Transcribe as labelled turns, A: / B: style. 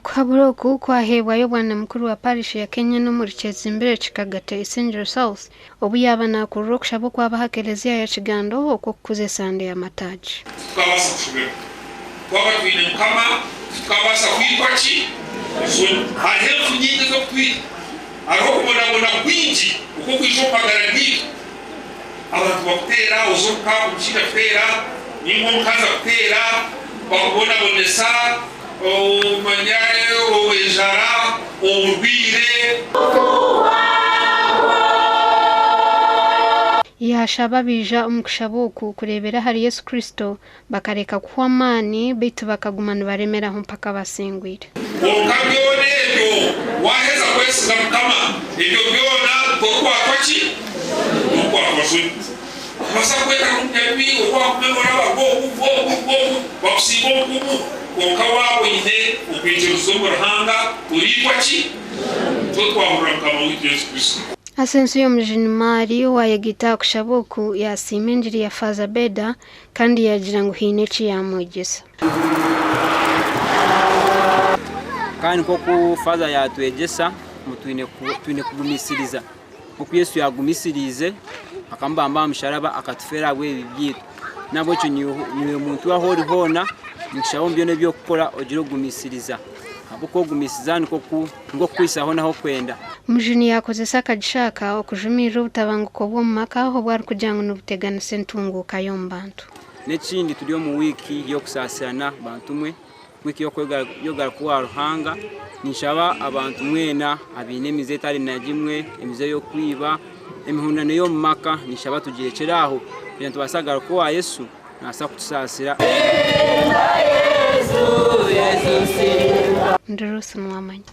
A: Okuhabura oku kwaheebwayo Bwanamukuru wa Parish ya Kenyena omuri Kyezimbire Kikagate Isingiro South obu yaaba naakurira okushaba okwaba aha Kelezia ya Kigando okw'okukuza esande y'amataagi.
B: Titukabaasa kushoberwa. Twaba twine Mukama, titukabaasa kwitwa ki? Enshoni. Hariho enfu nyingi ez'okutwita. Hariho okubonabona kwingi okw'okwija omu magara gaitu. Abantu bakuteera, oza omuka omushaija akuteera, nainga omukazi akuteera, bakubonabonesa, omanya enjara, oburwaire.
A: Yaashaba abaija omu kushaba oku kureebera ahari Yesu Kristo bakareka kuhwa amaani beitu bakaguma nibaremeraho mpaka basingwire.
B: Kwonka byona ebyo waaheza kwesiga Mukama, ebyo byona torikwatwa ki? Torikwatwa nshoni. Nobaasa kweta ngu omunyabibiri oku wakuba oraba g'ogu, g'ogu, g'ogu, bakusiiga obukumu, kwonka waaba oine okwikiriza omu Ruhanga, toriitwa ki? Nikyo twahurira Mukama waitu Yesu Kristo.
A: Asensiyo Omujuni Mari owaayegaita aha kushaba oku yaasiima engiri ya Faaza Beda kandi yaagira ngu haine eki yaamwegyesa.
C: Kandi nk'oku Faaza yaatwegyesa ngu twine kugumisiriza nk'oku Yesu yaagumisiriize akamubamba aha musharaba akatufeera ahabw'ebibi byaitu. N'ahabw'ekyo naiwe muntu ahu ori hoona nitushaba omu byona ebi orikukora ogire okugumisiriza ahabw'okuba okugumisiriza nikwo kukuhitsya hoona ahu orikwenda.
A: Mujuni yaakozesa akagisha aka okujumirira obutabanguko bw'omu maka obu arikugira ngu nibuteganisa entunguuka y'omu bantu.
C: N'ekindi turi omu wiiki y'okusaasirana bantu mwe, wiiki y'okugaruka owa Ruhanga. Ninshaba abantu mwena abaine emize etari na gimwe, emize y'okwiba, emihondano y'omu maka, ninshaba tugirekyere aho kugira ngu tubaase kugaruka owa Yesu nabaasa kutusaasira.
A: Ndi Ruth Nuwamanya.